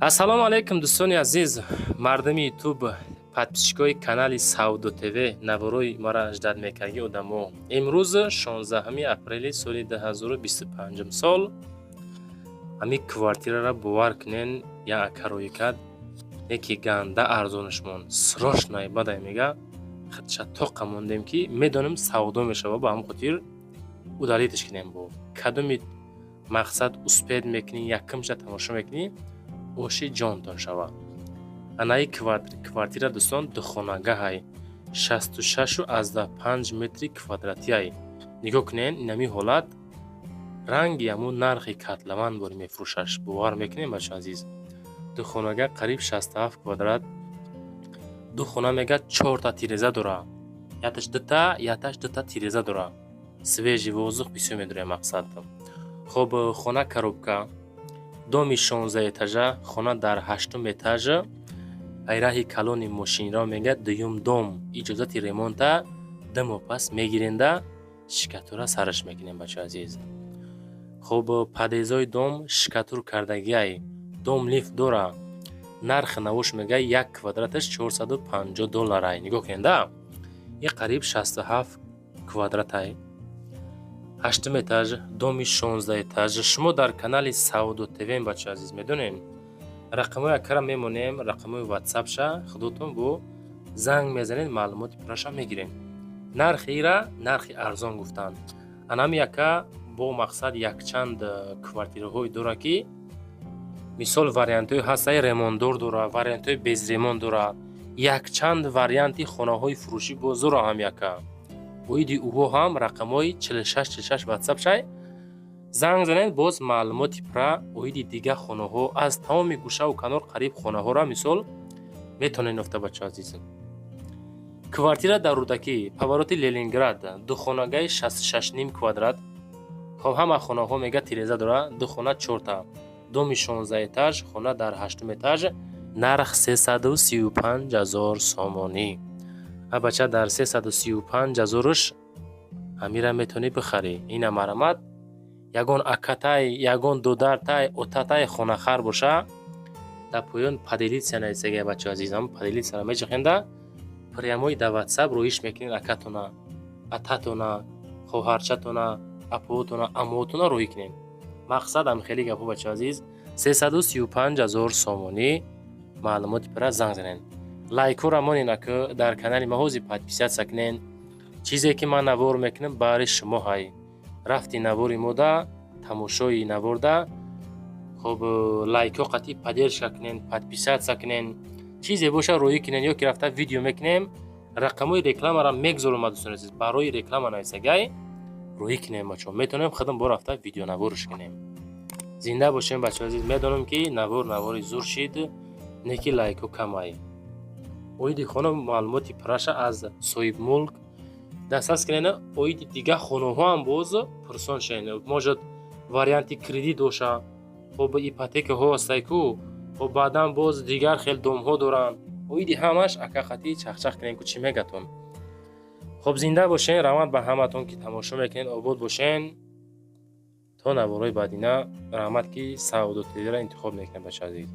Ассалому алайкум, дӯстони азиз, мардуми Ютуб, подписчикои канали Савдо ТВ, наворои мара ждать мекарги одамо. Имрӯз 16 апрели соли 2025 сол. Ҳамин квартирара, бовар кунен, як ака роӣ кард, неки ганда арзонашмон, срочно бадай мега. Хатша тоқа мондем, ки медонем, савдо мешава, ба ҳамн хотир удалить кунем. Бо кадоми мақсад успеть мекунӣ, якумша тамошо мекунӣ, оши ҷонтон шава. Анаи квартира, дӯстон, духонагаҳай, 66,5 метри квадратиай. Нигоҳ кунен, инами ҳолат, ранги ҳамун нархи котлован бори мефурӯшаш. Бовар мекунем, бачо азиз, духонага қариб 67 квадрат. Ду хона мега, чорта тиреза дора, яташ дута, яташ дута тиреза дора. Свежий воздух бисёр медорем, мақсад. Хоб, хона коробка, доми 16 этажа, хона дар ҳаштум этаж, айраҳи калони мошинро мега, дуюм дом. Иҷозати ремонта 2 моҳ пас мегиренда, штукатура сараш мекунем, бачо азиз. Хоб, подъездҳои дом штукатур кардагиай, дом лифт дора. Нархи навош мега, як квадраташ 450 долларай. Нигоҳ куненда, и қариб 67 квадратай, ҳаштум этаж, доми 16 этаж. Шумо дар канали Савдо ТВ, бачо азиз, медонем, рақамҳои акара мемонем, рақамҳои ватсапша, худотон бо занг мезанед, маълумоти пурраша мегирем. Нархи ира нархи арзон гуфтанд. Анами яка бо мақсад якчанд квартираҳое дора, ки мисол вариантҳои ҳастаи ремонтдор дора, вариантҳои без ремонт дора, якчанд варианти хонаҳои фурӯшӣ боз дора. Ҳам яка оиди ӯҳо ҳам рақамҳои 46 46 ватсапшай, занг занед, боз маълумоти пурра оиди дигар хонаҳо аз тамоми гӯшаву канор қариб хонаҳоро мисол метавонед ёфта, бачо азизм. Квартира дар Рӯдакӣ, повороти Ленинград, духонагаи 66,5 квадрат. Хоб, ҳама хонаҳо мега тиреза дора, ду хона чорта, доми 16 этаж, хона дар ҳаштум этаж, нарх 335 000 сомонӣ. А бача, дар 335 ҳазоруш ҳамира метавонӣ бихарӣ. Ина марамат, ягон акатай, ягон додартай, отатай хонахар боша, дар поён «поделиться» нависагия, бачо азизам, «поделиться»ро меҷахенда, прямой дар ватсап роиш мекунед, акатона, ататона, хоҳарчатона, апоотона, амоотона роҳӣ кунед. Мақсад ам хеле гапо, бачо азиз, 335 000 сомонӣ. Маълумоти пурра занг занед. Лайкҳоро монед, ака, дар канали ма ҳозир подписаться кунед. Чизе ки ман навор мекунам, баҳри шумо ҳай. Рафти навори мода, тамошои наворда, хоб, лайкҳо қатъи поддержка кунед, подписаться кунед, чизе боша, роҳӣ кунед ё ки рафта видео мекунем, рақамҳои рекламаро мегзорам, дӯстони азиз, барои реклама нависагай, роҳӣ кунем, бачаҳо. Метавонем худам бо рафта видеонаворш кунем. Зинда бошем, бачаҳо азиз. Медонам, ки навор навори зур шид, не ки лайкҳо камай. Оиди хона маълумоти пурраша аз соҳибмулк дастрас кунед, оиди дигар хонаҳо ҳам боз пурсон шавед. Может, варианти кредит боша, хоб, ипотекаҳо ҳастай ку, хоб, баъдан боз дигар хел домҳо доранд. Оиди ҳамаш ака қатӣ чахчах кунем ку, чӣ мегатон. Хоб, зинда бошен, раҳмат ба ҳаматон, ки тамошо мекунед. Обод бошен то наворҳои баъдина. Раҳмат, ки Савдо ТВро интихоб мекунед, бача азиз.